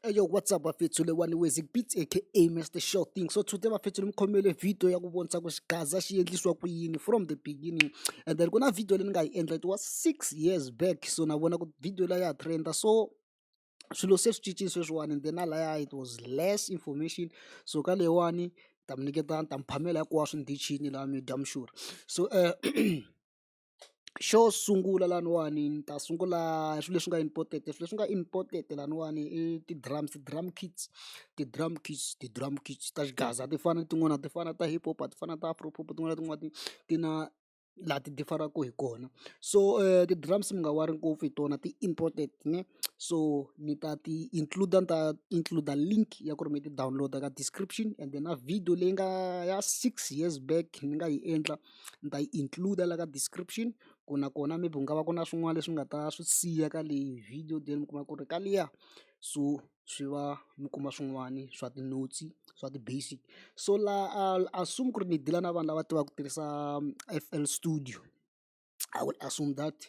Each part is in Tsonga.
Hey yo, what's up bafethu? Le wani Wezik Beats aka Mr Sure Thing. So today bafethu ni mi khomele video ya ku vonisa ku xigaza xi endlisiwa ku yini from the beginning. And then ku na video leyi ni nga yi endla, it was 6 years back, so na vona ku video liya ya ha trenda. So swilo se swi cincile sweswiwani, and then na laya it was less information, so ka leyiwani ta mi nyiketa, ta mi phamela hinkwaswo ndichini laha mi dya mixurha. So xo sungula laniwani ni ta sungula hi swilo leswi nga important. Swilo leswi nga important laniwani i ti-drums, ti-drum kits, ti-drum kits, ti-drum kits ta xigaza. Ti fana tin'wana, ti fana ta hip hop, a ti fana ta afro pop, tin'wana na tin'wana ti na laha ti differ-aku hi kona. So ti-drums mi nga worry ngopfu hi tona, ti important ne. So ni ta ti include, ni ta include link ya ku ri mi ti download ka description, and then na video leyi nga ya 6 years back ni nga yi endla ni ta yi include la ka description, ku nakona maybe ku nga va ku na swin'wana leswi nga ta swi siya ka leyi video, then mi kuma ku ri ka liya, so swi va mi kuma swin'wani swa ti-notes, swa ti-basic. So la I'll assume ku ri ni deal-a na vanhu lava tivaka ku tirhisa FL Studio, I will assume that.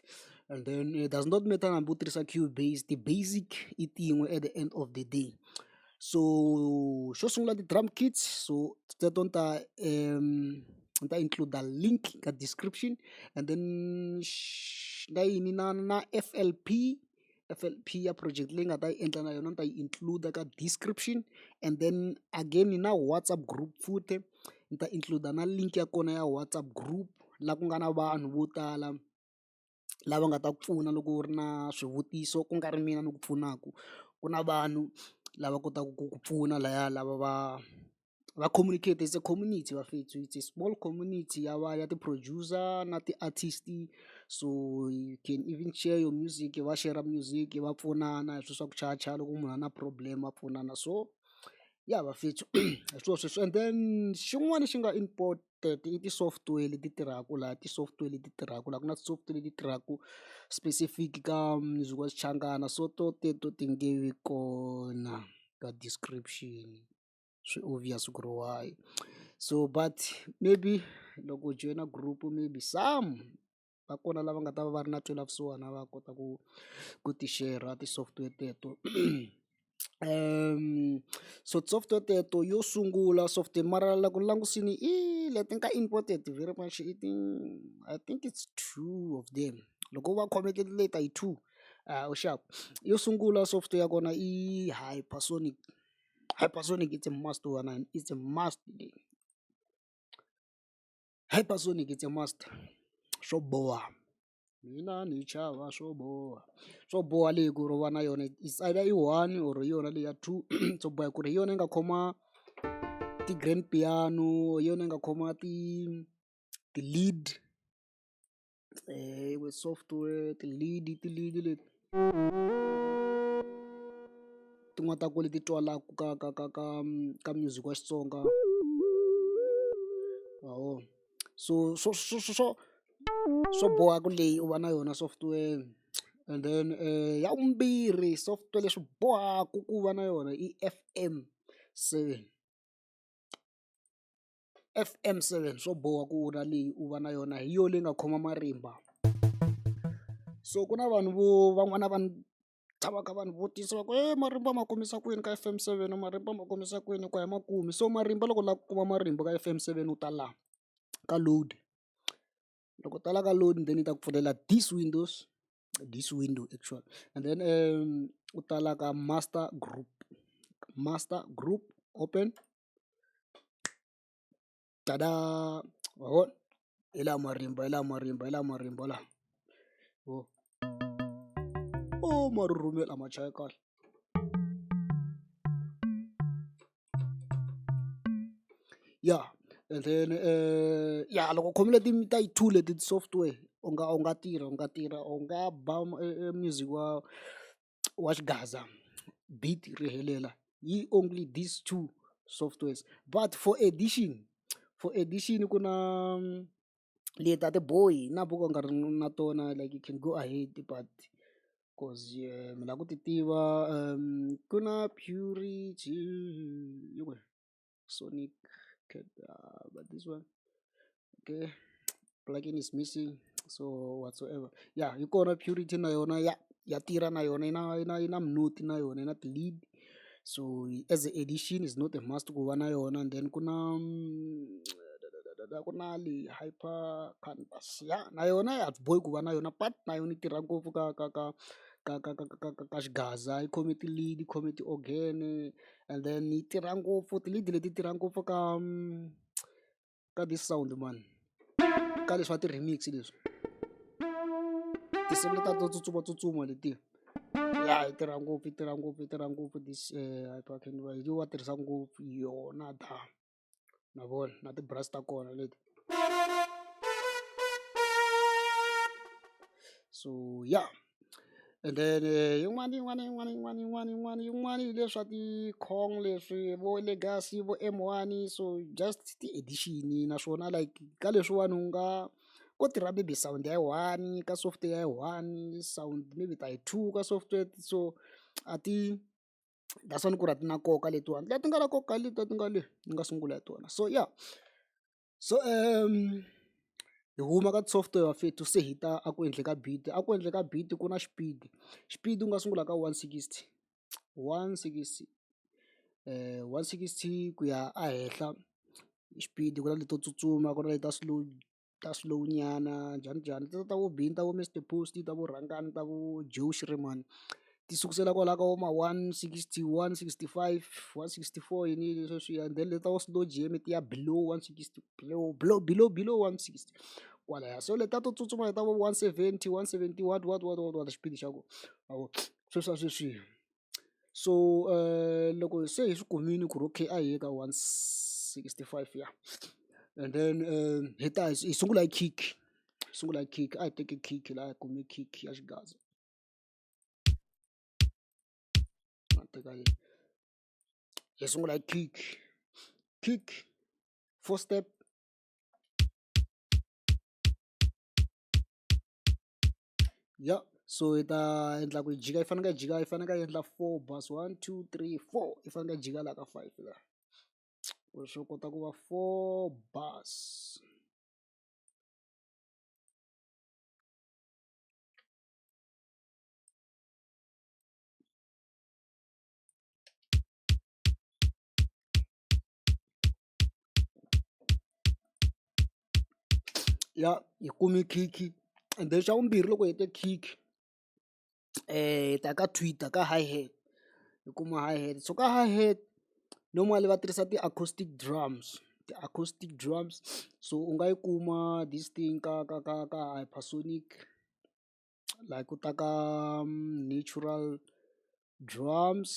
And then it does not matter hambi u tirhisa Cubase, ti-basic i tin'we at the end of the day. So xo sungula, ti-drum kits, so teto ni ta include link ka description. And then na yini na FLP, FLP ya project leyi nga ta yi endla na yona ni ta yi include ka description. And then again na WhatsApp group futhi ni ta include na link ya kona ya WhatsApp group, la ku nga na vanhu vo tala lava nga ta ku pfuna loko u ri na swivutiso. Ku nga ri mina ni ku pfunaku, ku na vanhu lava kotaka ku ku pfuna laya, lava va communicate. It's a community bafethu, it's a small community ya va ya ti-producer na ti-artist, so you can even share your music, va share music, va pfunana hi swilo swa ku chayachaya. Loko munhu a na problem va pfunana. So ya bafethu, hi swona sweswo. And then xin'wana xi nga important i ti-software leti tirhaka laha, ti-software leti tirhaka laha, ku na ti-software leti tirhaka specific ka music wa Xichangana, so to teto ti nge vi kona ka description, swi obvious ku ri why. So but maybe loko u joyina group, maybe some va kona lava nga ta va va ri na ntwelavusiwana, va kota ku ti share ti-software teto. So ti-software teto, yo sungula software, mara loko ni langusini i leti nga important very much i ti, I think it's two of them. Loko u va khomekile leti hi two u xava yo sungula software ya kona i Hypersonic. Hypersonic, it's a must one, it's a must. Hypersonic, it's a must, swo boha. Mina ni chava swo boha, swo boha leyi ku ri u va na yona, it's either i one or hi yona leyi ya two. Swo boha ku ri hi yona yi nga khoma ti-grand piano, hi yona yi nga khoma ti-lead software, ti-lead leti tin'wana ta ku leti twalaka ka music wa Xitsonga ma vona. So swo boha ku leyi u va na yona software. And then ya vumbirhi software leswi bohaka ku va na yona i FM 7, FM 7. Swo boha ku na leyi u va na yona, hi yona leyi nga khoma marimba. So ku na vanhu vo van'wana va tshama va kha va ni vutisa va ku, e marimba ma kumisa ku yini ka FM 7? Marimba ma kumisa ku yini ku a hi ma kumi? So marimba, loko u lava ku kuma marimba ka FM 7, u ta la ka load. Loko u ta la ka load, then yi ta ku pfulela this windows, this window actually, and then u ta la ka master group, master group open, tada, wa vona, hi laha marimba, hi laha marimba, hi laha marimba laha. Oh, marhurhumelo a ma chayi kahle. Ya, and then ya loko u khomile ti ta yi two leti ti-software, u nga tirha, u nga tirha, u nga ba music wa xigaza, beat ri helela hi only these two softwares. But for edition ku na leti a ti bohi na ku nga ri na tona, like you can go ahead, but cause mi lava ku ti tiva, ku na Purity yi kwihi, Sonic, but this one, okay, plugin is missing, so whatsoever. Ya, yi kona Purity na yona, ya tirha na yona, yi na minoti na yona, yi na ti-lead. So as a edition is not a must ku va na yona and then ku na ku na leyi hyper canvas ya na yona a swi bohi ku va na yona but na yona yi tirha ngopfu ka ka ka ka ka ka ka ka ka xigaza yi khome ti-lead yi khome ti-organ and then yi tirha ngopfu ti-lead leti tirha ngopfu ka ka this sound man ka leswa ti-remix leswi tinsimu letiya to tsutsumatsutsuma letiya ya yi tirha ngopfu yi tirha ngopfu yi tirha ngopfu this hyper canvas hi yo va tirhisa ngopfu yona da na vona na ti-brass ta kona leti so ya and then yin'wana yin'wana yin'wana yin'wana yin'wana yin'wana yin'wana hi leswa ti-Kong leswi vo Legacy vo M one so just ti-edition naswona like ka leswiwani u nga ko tirha maybe sound ya yi one ka software ya yi one sound maybe ta yi two ka software so a ti that's why ni ku ri a ti na nkoka letiwani leti nga na nkoka hi letiya ti nga le ni nga sungula hi tona so ya so hi huma ka ti-software bafethu se hi ta a ku endle ka beat a ku endle ka beat ku na xipidi xipidi u nga sungula ka 160 160 160 ku ya a henhla xipidi ku na leto tsutsuma ku na leti ta slow ta slow nyana njhani njhani ta ta vo Benny ta vo Mister Post ta vo Rhangani ta vo Joe Shirimani ti sukusela kwalaya ka vo ma 160 165 164 yini yini sweswiya and then leti ta vo slow jam ti ya below 160 below below below below 160 kwalaya so letiya to tsutsuma ta vo 170 170 what what what what what xipidi xa kona ma vo sweswiya sweswiya so loko se hi swi kumile ku ri okay a hi ye ka 165 ya and then hi ta hi sungula hi kick hi sungula hi kick a hi teke kick laha hi kume kick ya xigaza teka yi hi sungula hi kick kick four step ya so hi ta endla ku yi jika yi faneke yi jika yi faneke yi endla four bars 1 2 3 4 yi faneke yi jika laha ka five laha ku ri swi kota ku va four bars. Ya hi kume kick and then xa vumbirhi loko hi hete kick hi ta ka twitter ka hi hat hi kuma hi hat so ka hi hat normally va tirhisa ti-acoustic drums ti-acoustic drums so u nga yi kuma this thing ka ka ka ka hypersonic like u ta ka natural drums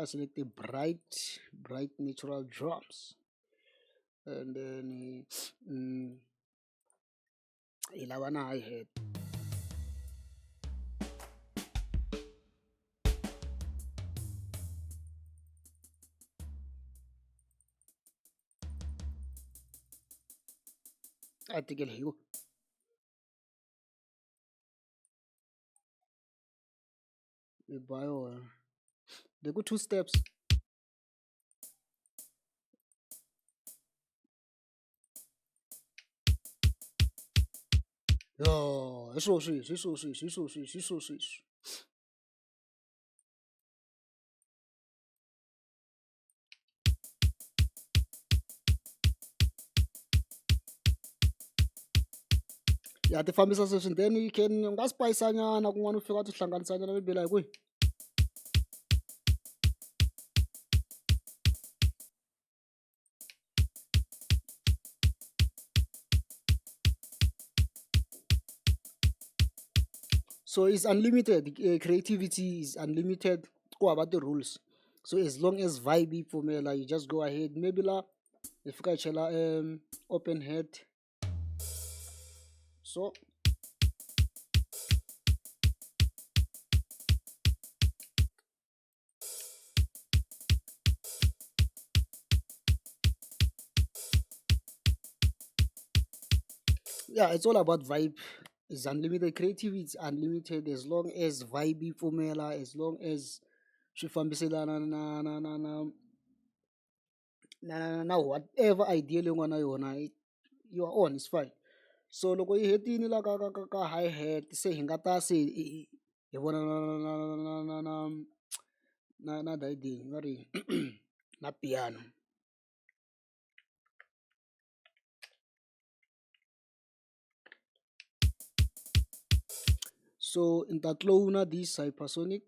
a select bright bright natural drums and then hi lava na hi hat. A tekela hi ku hi ba yona le ku two steps. Yo hi swo sweswi hi swo sweswi hi swo sweswi hi swo sweswi. Ya ti fambisa sweswi then you can u nga spice nyana kun'wana u fika u ti hlanganisa nyana maybe like kwihi. So it's unlimited creativity is unlimited ku hava ti-rules so as long as vibe yi pfumela you just go ahead maybe la hi fika hi chela open hat so yeah it's all about vibe is unlimited creativity is unlimited as long as vibe yi pfumela as long as swi fambiselana na na na na na na whatever idea leyi u nga na yona you are on it's fine so loko yi hetile la ka ka ka ka hi hat se hi nga ta se hi vona na na na na na na. na na va ri na piano. So ni ta clone this hypersonic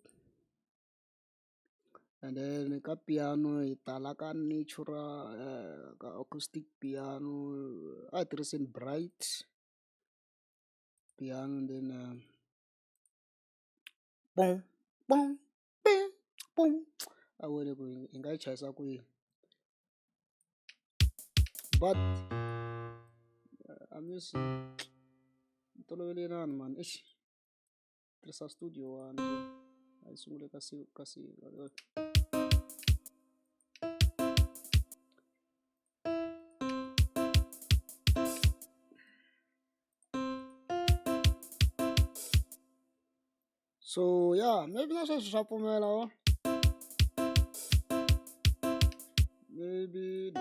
and then ka piano hi tala ka natural ka acoustic piano a hi tirhiseni bright piano then pom pom pom a vone ku hi nga yi chayisa ku yini but a mi swi ni tolovele inani mani exi tirhisa studio one a yi sungule ka ka . So yeah maybe na sweswi swa pfumela wa maybe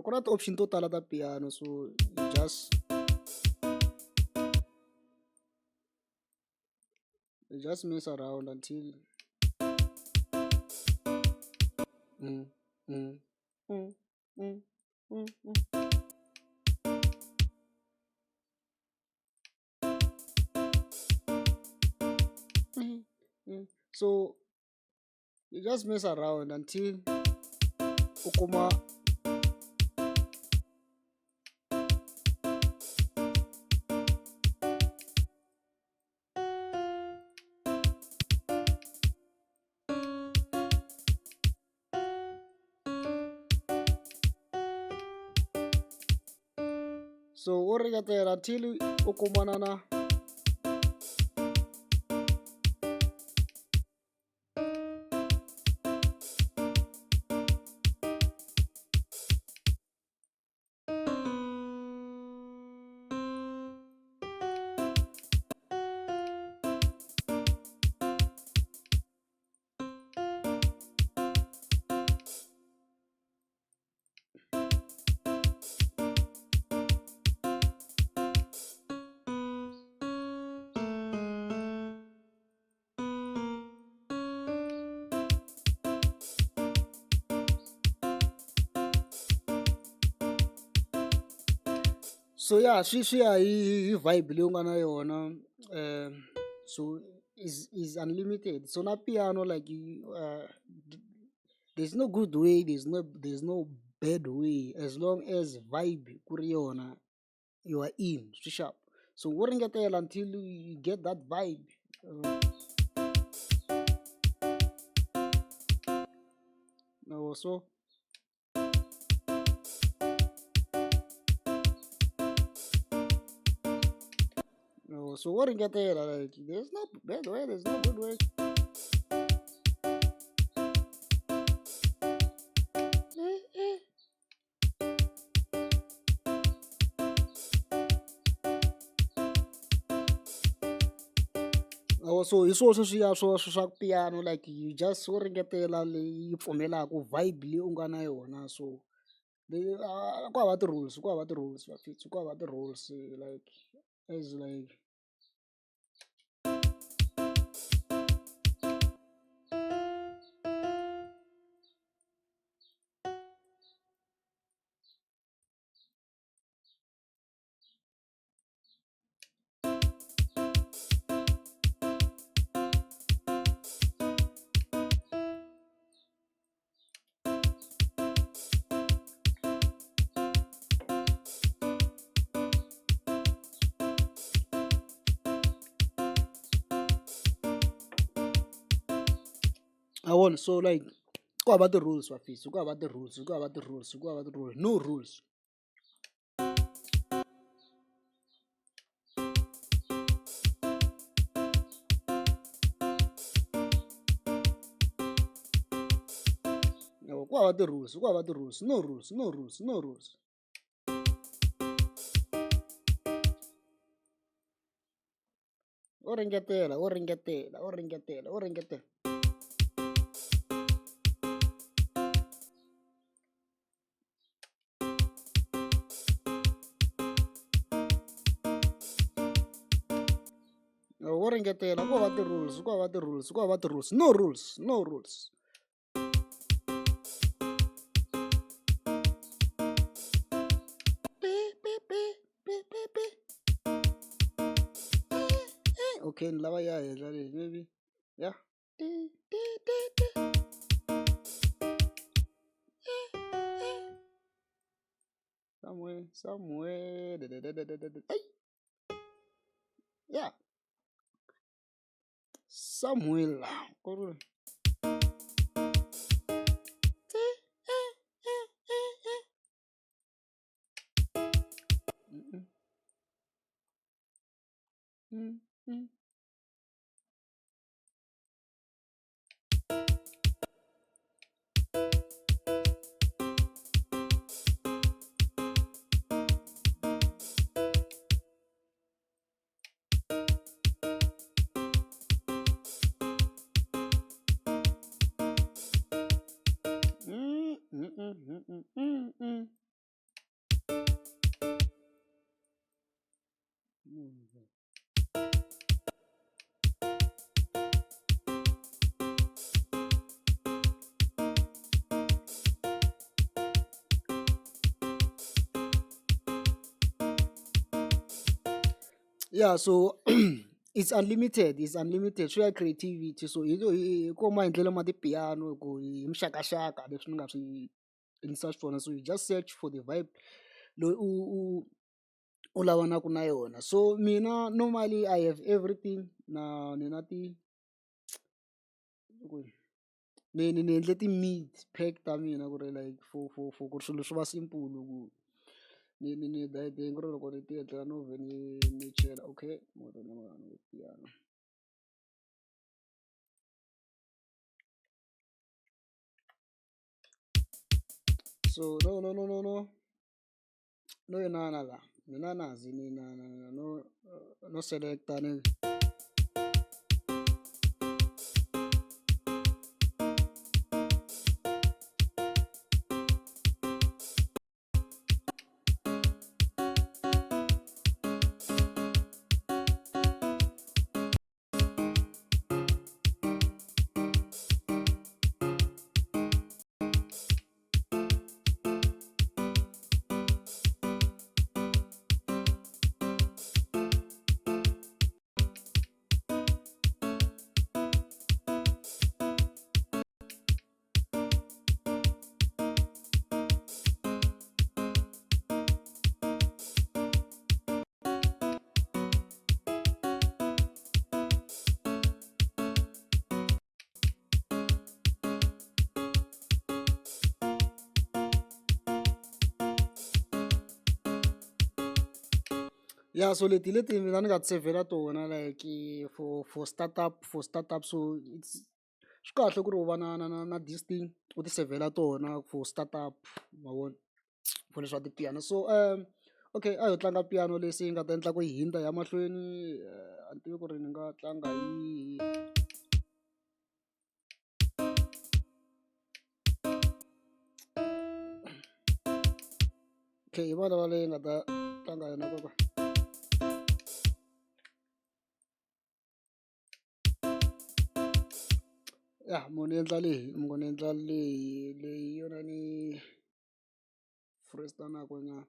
ku na ti-option to tala ta piano so you just mess around until mm, mm, mm, mm, mm, mm. So you just mess around until u kuma so wo ringetela until u kumana na so ya swi ya hi vibe leyi u nga na yona so is unlimited so na piano like there's no good way there's no bad way as long as vibe ku ri yona you are in swi sharp so wo ringetela until you get that vibe no so no so wo ringetela like there's no bad way there's no good way. So hi swona sweswiya swo swa piano like you just wo ringetela leyi yi pfumelaku vibe leyi u nga na yona so leyi ku hava ti-rules ku hava ti-rules bafethu ku hava ti-rules like as like a vona so like ku hava ti-rules bafethu ku hava ti-rules ku hava ti-rules ku hava ti-rules no rules. Ku hava ti-rules ku hava ti-rules no rules no rules no rules. Wo ringetela wo ringetela wo ringetela wo ringetela. Wo Vo ringetela ku hava ti-rules ku hava ti-rules ku hava ti-rules no rules no rules. Okay ni lava ya henhla leyi maybe ya. Somewhere somewhere ay ya somewhere la ku ri. Ya so it's unlimited it's unlimited swi ya creativity so hi hi ko maendlelo ma tipiano ku hi mixakaxaka leswi ni nga swi endlisa xiswona so you just search for the vibe loyi u lavanaku na yona so mina normally I have everything na ni na ti ni endle ti-mid pack ta mina ku ri like for ku ri swilo swi va simple ku ni ku ri loko ni ti endlela no vhe ni chela okay piano. So no no no no no no inana la mina nazi ni na na no no select-a ni. Ya so leti hi leti mina ni nga ti sevhela tona like for startup for startup so it's swi kahle ku ri u va na this thing u ti sevhela tona for startup ma vona for leswa tipiano so okay a ho tlanga piano leyi se yi nga ta endla ku yi hundza ya mahlweni a ni tivi ku ri ni nga tlanga yihi. Okay hi vona leyi nga ta tlanga yona kokwa. Ya mo ni endla leyi mo ni endla leyi leyi yona ni freestyle-naka nyana.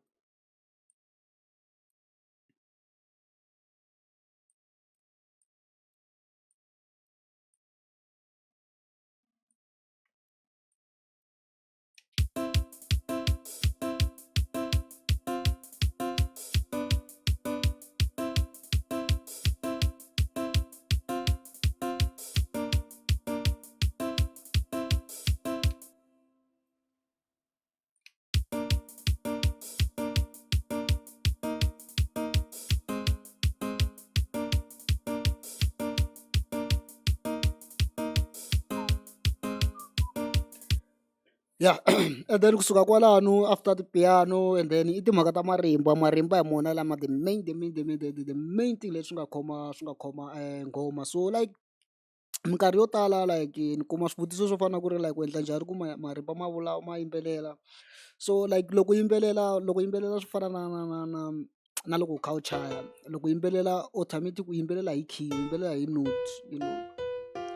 Ya and then kusuka kwalano after tipiano and then i timhaka ta marimba, marimba hi mona lama the main the main the main the main thing leswi nga khoma swi nga khoma nghoma so like minkarhi yo tala like ni kuma swivutiso swo fana na ku ri like u endla njhani ku marimba ma ma yimbelela so like loko u yimbelela loko u yimbelela swi fana na. Na loko u kha u chaya loko u yimbelela automatic u yimbelela hi key u yimbelela hi note you know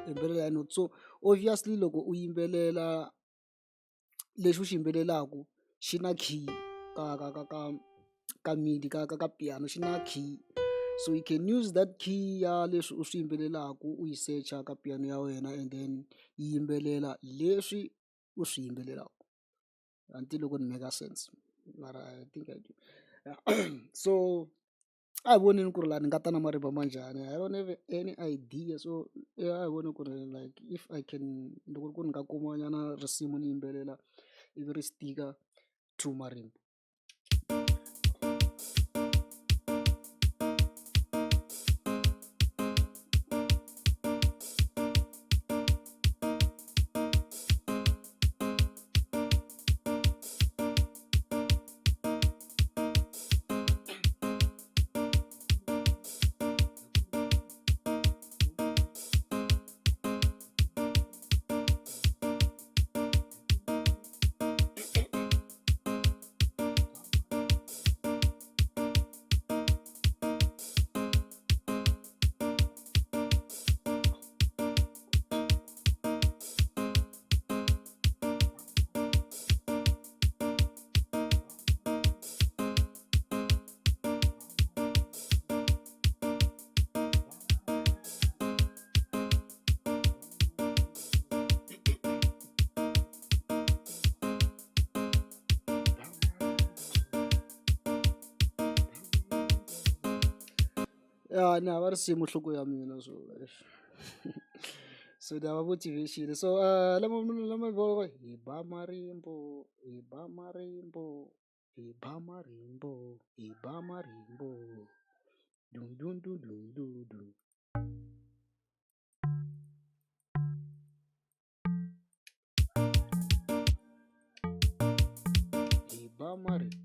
u yimbelela hi note so obviously loko u yimbelela lexi u xi yimbelelaka xi na key ka ka ka ka ka ka ka ka piano xi na key so you can use that key ya leswi u swi yimbelelaka u yi secha ka piano ya wena and then yi yimbelela leswi u swi yimbelelaka. A ni tivi loko ni make sense mara I think I do so a hi voneni ku ri laha ni nga ta na marimba ma njhani I don't have any idea so a hi voni ku ri like if I can loko ku ri ku ni nga kuma nyana risimu ni yimbelela ivi ri stick-a to marimba. Ya ni hava risimu nhloko ya mina so so ni hava motivation so lama lama hi ba marimbo hi ba marimbo hi ba marimbo hi ba marimbo dum dum dum dum dum dum. Hi ba marimbo.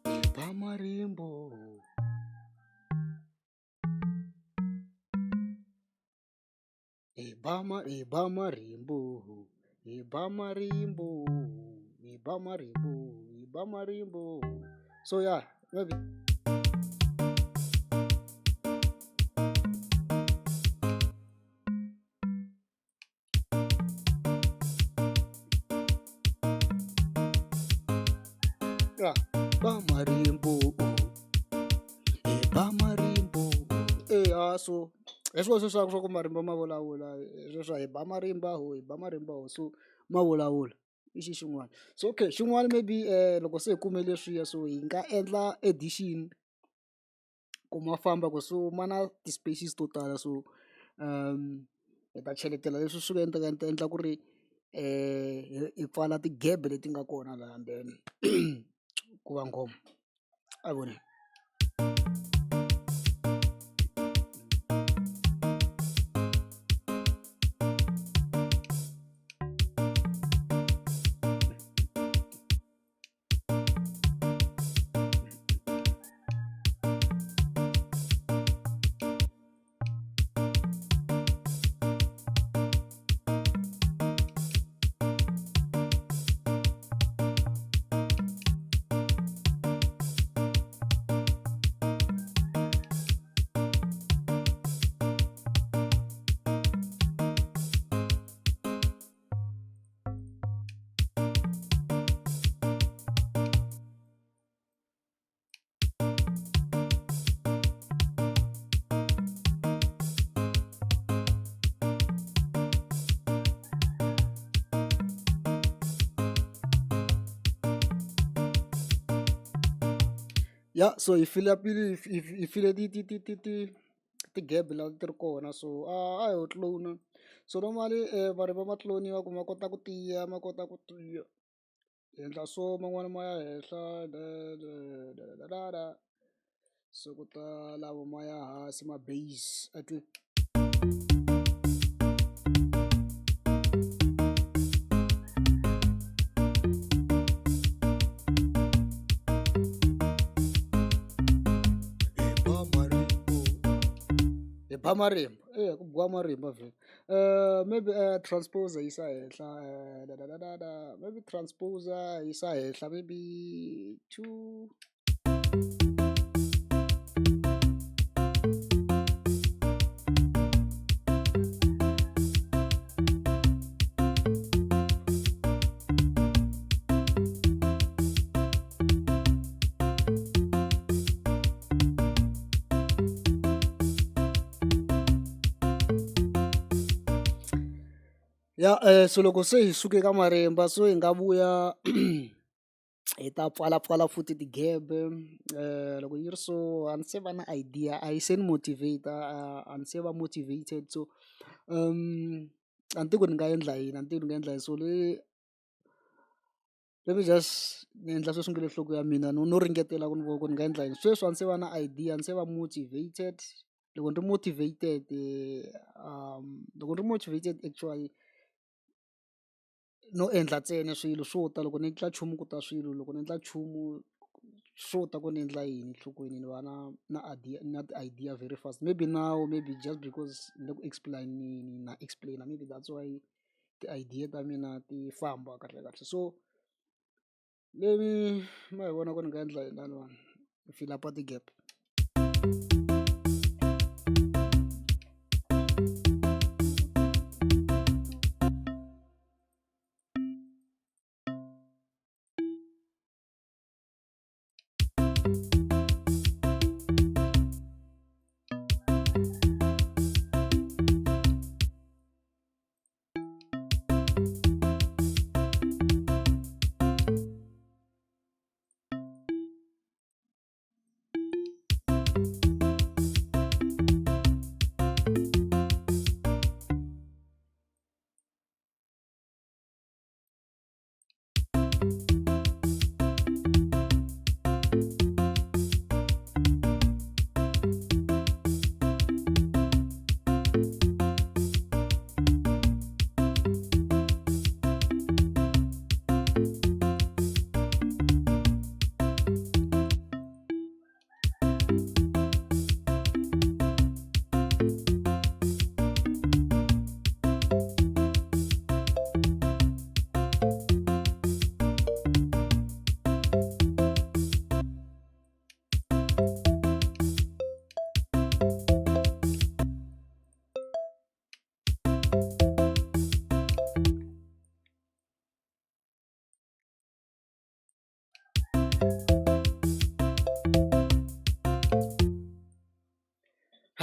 Hi ba marimbo. Hi ba ma hi ba marimbo hi ba marimbo hi ba marimbo hi ba marimbo so yeah maybe. Yeah ba marimbo hi ba marimbo eya so hi swona sweswiya swa ku marimba ma vulavula sweswiya hi ba marimba ho hi ba marimba ho so ma vulavula i xi xin'wana so okay xin'wana maybe loko se hi kume leswiya so hi nga endla edition ku ma famba ku so ma na ti-spaces to tala so hi ta cheletela leswi swi nga endleka endla ku ri hi pfala tigebe leti nga kona laha and then ku va nghoma a hi voneni. Ya so hi fila hi file ti ti ti ti ti tigebe la ti ri kona so a a ho clone so normally marimba ma clone-iwa ku ma kota ku tiya ma kota ku tiya hi endla so man'wani ma ya henhla . Se ku ta lawa ma ya hansi ma bass a twi. Hi ba marimba eya ku biwa marimba vhele maybe transposer yisa henhla dadadada maybe transposer yisa henhla maybe two. Ya so loko se hi suke ka marimba so hi nga vuya hi ta pfalapfala futhi tigebe loko yi ri so a ni se va na idea a yi se ni motivate a ni se va motivated so a ni tivi ku ni nga endla yini a ni tivi ni nga endla yini so le let me just ni endla sweswi nga le nhlokweni ya mina no no ringetela ku ni vona ku ni nga endla yini sweswi a ni se va na idea a ni se va motivated loko ni ri motivated loko ni ri motivated actually no endla ntsena swilo swo ta loko ni endla nchumu ku ta swilo loko ni endla nchumu swo ta ku ni endla yini enhlokweni ni va na na idea na ti-idea very fast maybe now maybe just because ni le ku explain-eni na explain-a maybe that's why ti-idea ta mina ti famba kahle kahle so let me ma hi vona ku ni nga endla yini laniwani ni fill up ti-gap.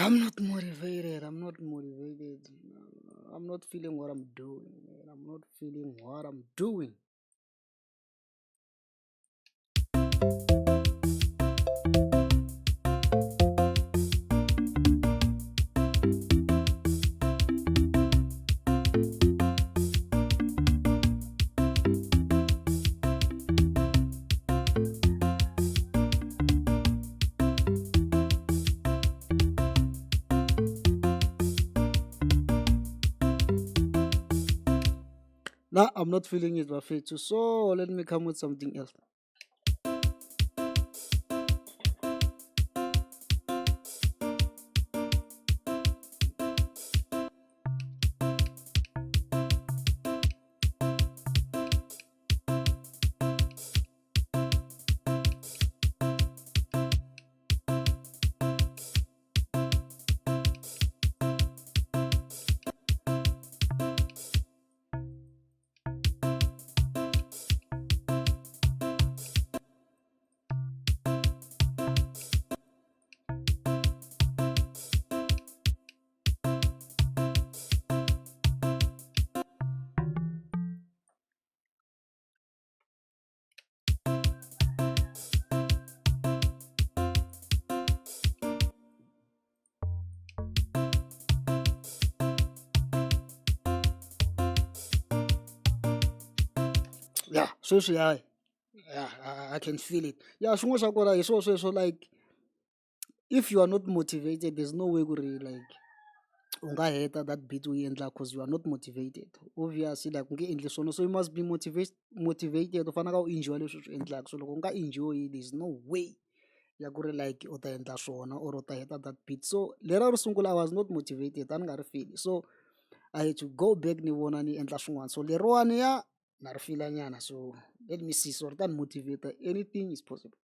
I'm not motivated. I'm not motivated. I'm not feeling what I'm doing, man. I'm not feeling what I'm doing. Nah, I'm not feeling it, bafethu. So let me come with something else. Ya sweswi ya ya I can feel it ya xin'wana xa kona hi swona sweswo like If you are not motivated there's no way ku ri like u nga heta that beat u yi endlaka cause you are not motivated obviously like u nge endli swona so you must be motivated u fanele u enjoy leswi u swi endlaka so loko u nga enjoy there's no way ya ku ri like u ta endla swona or u ta heta that beat so lera ro sungula I was not motivated a ni nga ri feel so I had to go back ni vona ni endla swin'wana so leriwani ya na ri fila nyana so let me see so ri ta ni motivate anything is possible.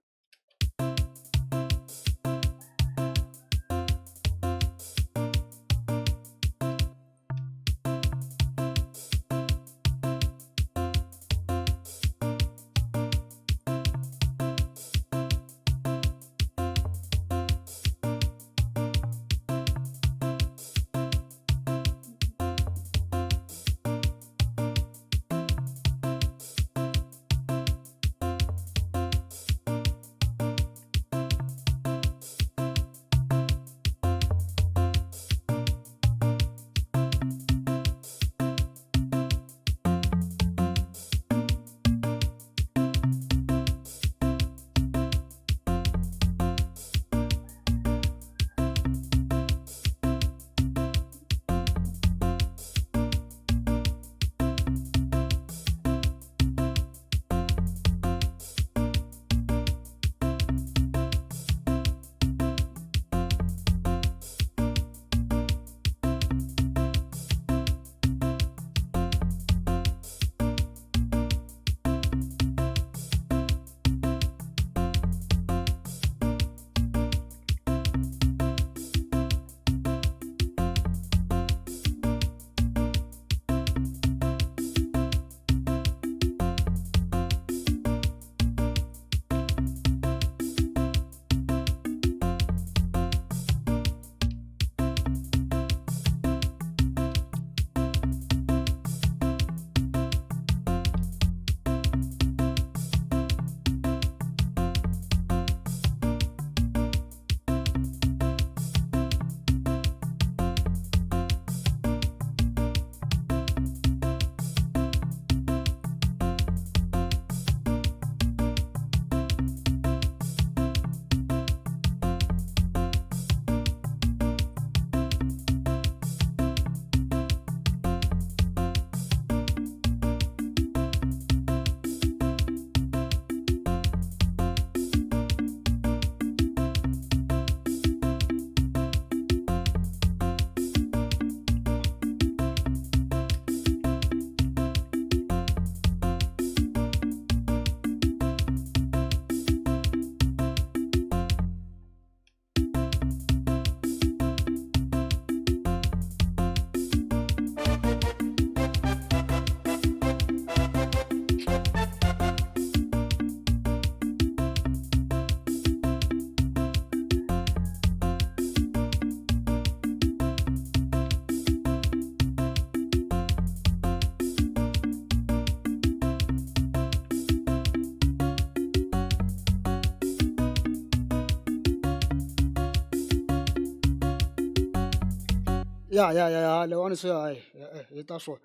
Ya ya ya ya leyiwani se hayi e-e hi ta swona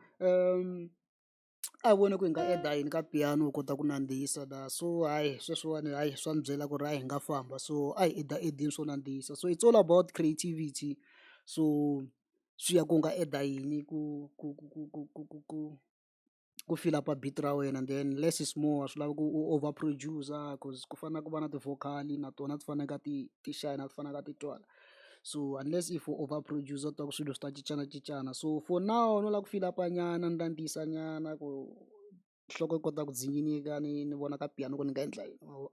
a hi voni ku hi nga add-a yini ka piano u kota ku nandzihisa la so hayi sweswiwani hayi swa ni byela ku ri hayi hi nga famba so a hi add-a add-eni swo nandzihisa so it's all about creativity so swi ya ku u nga add-a yini ku ku ku ku ku ku ku ku ku fill up beat ra wena then less is more a swi lavi ku u over producer cause ku fanele ku va na ti-vocal na tona ti fanele ti ti shine ti fanele ti twala so unless if u over producer u twa ku swilo swi ta cincanacincana so for now no lava ku fill up nyana ni landzisa nyana ku nhloko yi kota ku dzinginyeka ni ni vona ka piano ku ni nga endla yini ma vo.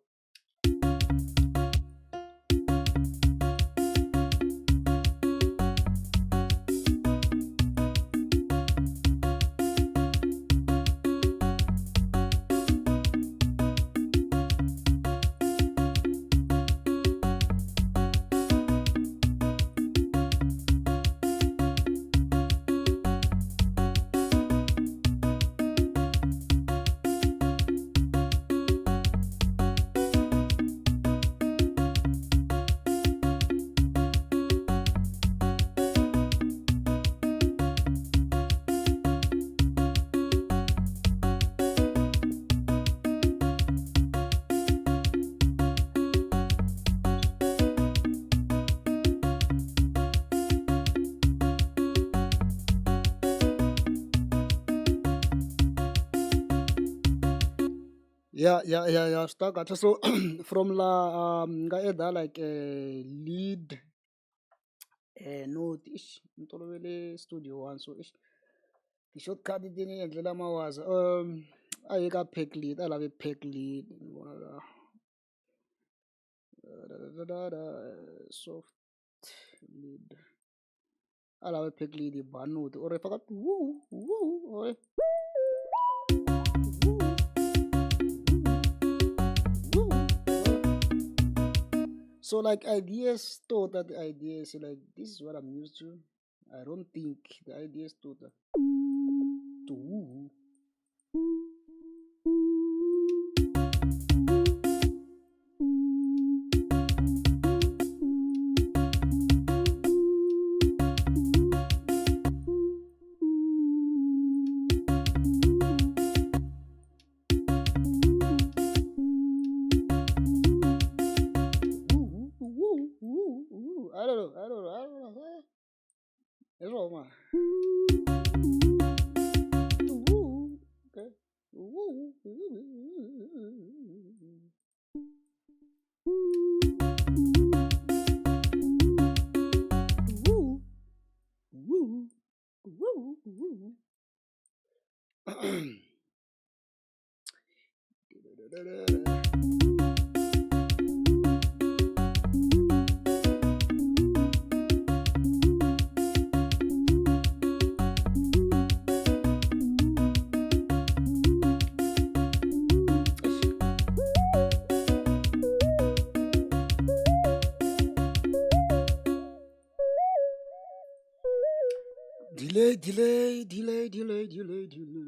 Ya ya ya ya swi ta kahle so from la ni nga add-a like lead note eish ni tolovele studio one so eish ti-shortcut ti ni endlela mawaza a hi ka pack lead a lavi pack lead ni vona la soft lead a lava pack lead hi ba note or hi faka or so like ideas to that ideas like this is what I'm used to. I don't think the ideas to that to woo. Woo, woo, woo. I don't know, I don't know, I don't know. Hi swona mara. Woo, okay. Woo. Woo. Woo. Woo. Woo. Delay, delay, delay, delay, delay, delay.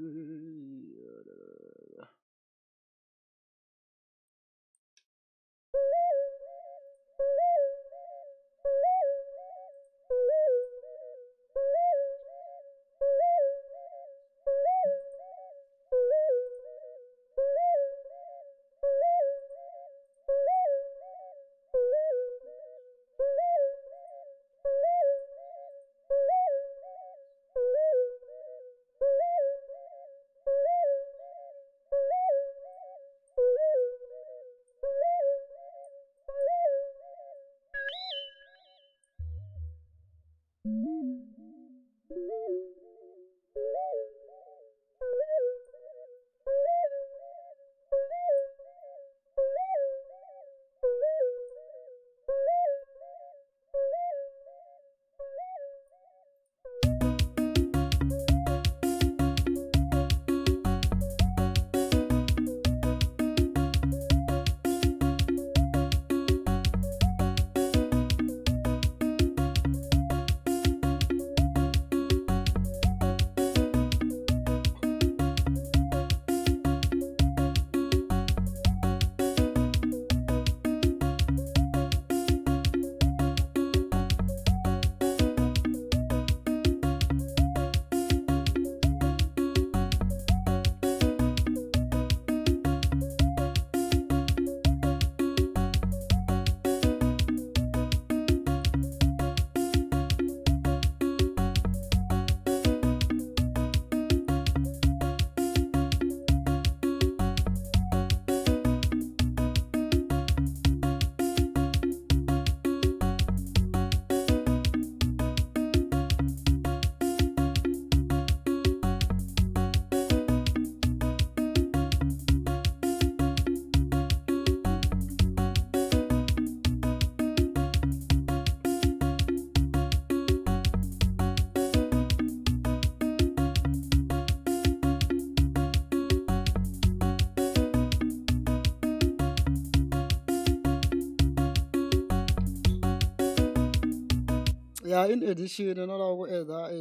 Ya in addition na lava ku add-a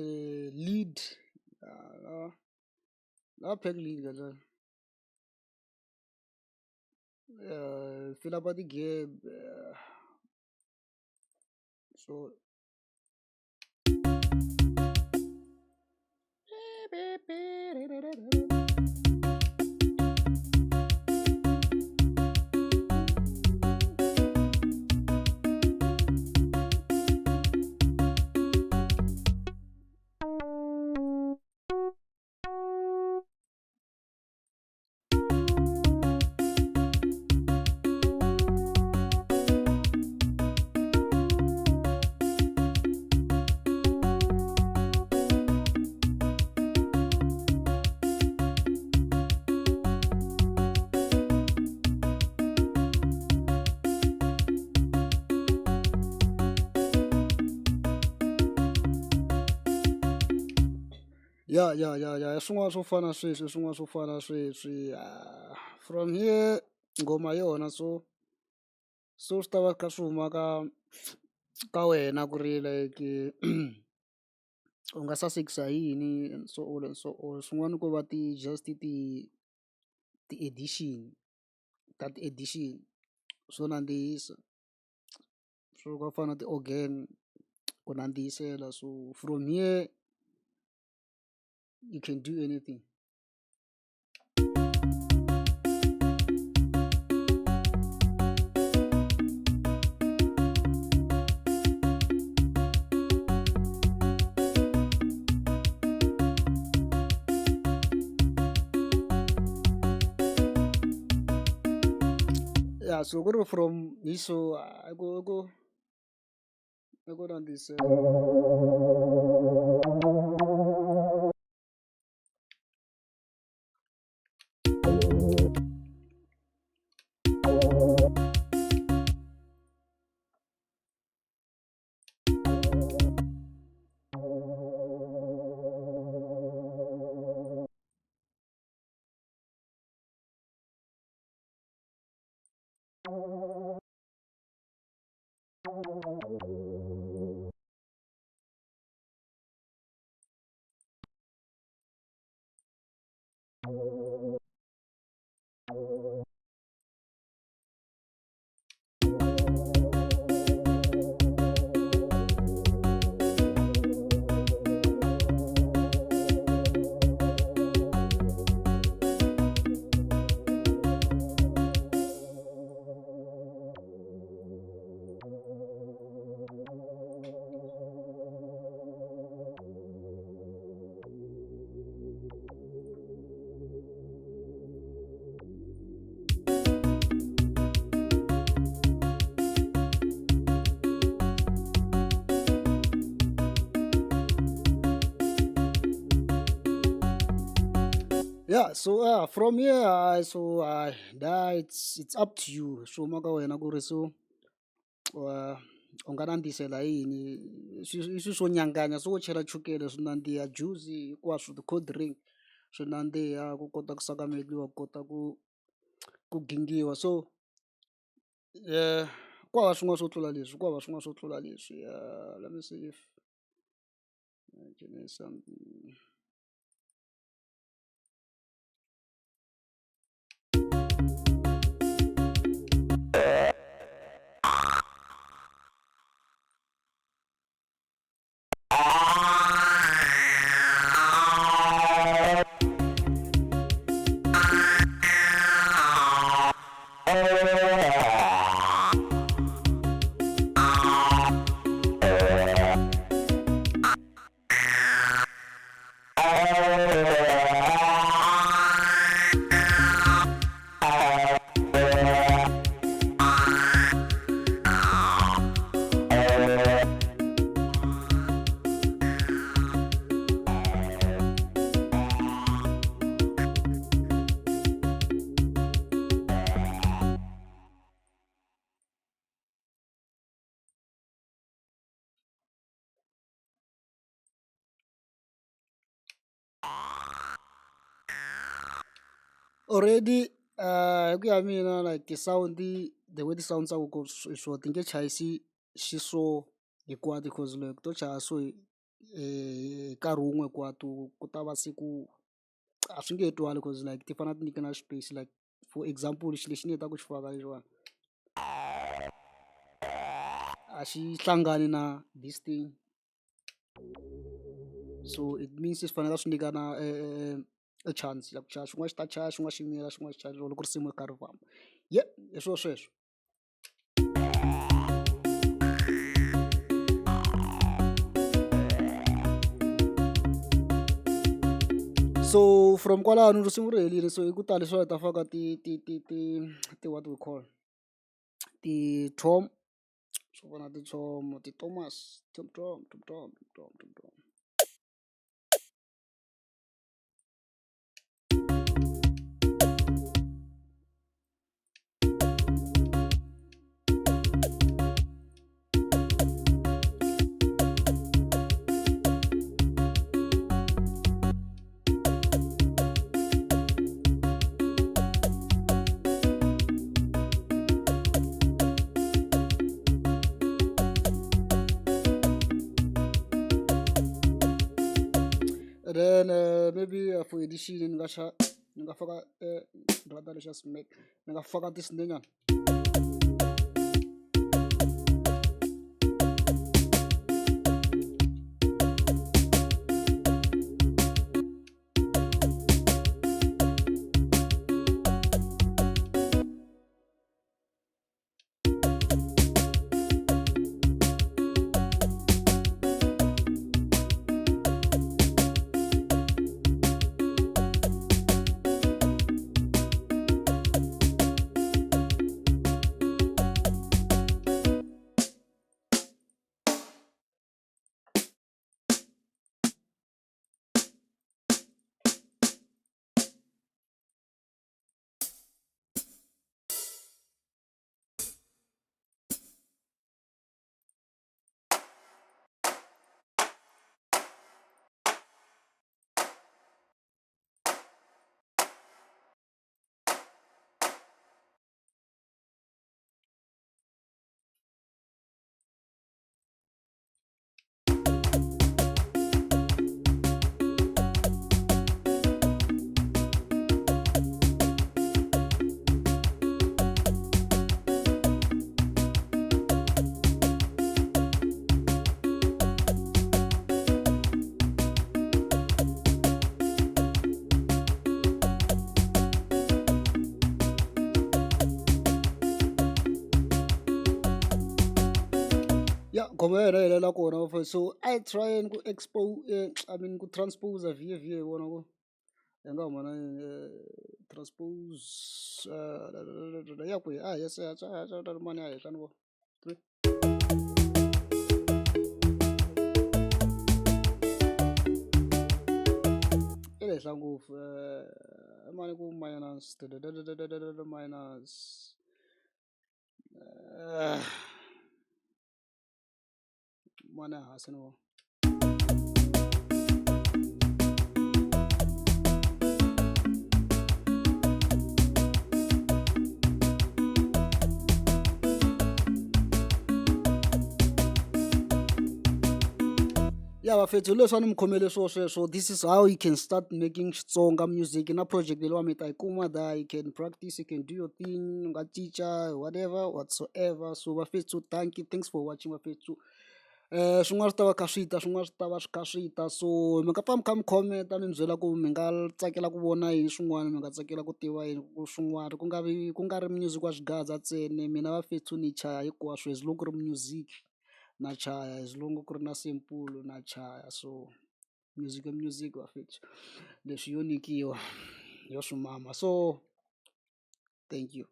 lead la pack lead kahle fill up ti-gap so Ya ya ya ya swin'wana swo fana na sweswi swin'wana swo fana na sweswi from here nghoma yona so so swi ta va kha swi huma ka ka wena ku ri like u nga sasekisa hi yini and so on and so on swin'wana ko va ti just ti ti-edition ta ti-edition swo nandzihisa swo ka fana na ti-organ ku nandziyisela so from here you can do anything. Ya so ku ri from hi so i ku i ku i ku nandziyisela. Yeah, so from here so that it's up to you swi huma ka wena ku ri so u nga nandziyisela hi yini i swilo swo nyanganya swo chela chukele swi nandziha juice hinkwaswo ti-cold drink swi nandziha ku kota ku sakameriwa ku kota ku ku gingiwa so ku hava swin'wana swo tlula leswi ku hava swin'wana swo tlula leswi let me see if I can add something. Already hi ku ya mina like ti-sound the way ti-sound ku swona ti nge chayisi xiswo hinkwato cause loko to chaya so hi nkarhi wun'we hinkwato ku ta va se ku a swi nge he twali cause like ti fanele ti nyikana space like for example xilo lexi ni hetaka ku xi faka lexiwani a xi hlangani na this thing so it means swi fanele swi nyikana e chance ya ku chaya xin'wana xi ta chaya xin'wana xi miyela xin'wana xi chaya loko risimu ri karhi ri famba hi swona sweswo. So from kwalano risimu ri herile so i ku ta leswi va ta faka ti ti ti ti ti what we call ti-tom swo fana na ti-tom ti-thomas tom tom tom tom tom tom tom. addition ni nga xa ni nga faka rather lexa smack ni nga faka ti-snare nyana. Ya nghoma ya hina yi helela kona bafethu so a hi try-eni ku I mean ku transpose vhiye vhiye hi vona ku hi nga huma na yini transpose ya kwihi a yes mani ya henhla ni vona 3. I le henhla ngopfu mani ku minus minus mani hansi ni vona. Ya bafethu leswi a ni mi khomele swo sweswo this is how you can start making Xitsonga music na project leyiwa mi ta yi kuma la you can practice you can do your thing u nga cinca whatever whatsoever so bafethu thank you thanks for watching bafethu. Swin'wana swi ta va kha swi ta swin'wana swi ta va swi kha swi ta so mi nga pfa mi kha mi comment-a mi ni byela ku mi nga tsakela ku vona yini swin'wana mi nga tsakela ku tiva yini swin'wana ku nga vi ku nga ri music wa xigaza ntsena mina bafethu ni chaya hinkwaswo as long ku ri music na chaya as long ku ri na sample na chaya so music i music bafethu leswi yo nyikiwa yo swi mama so thank you.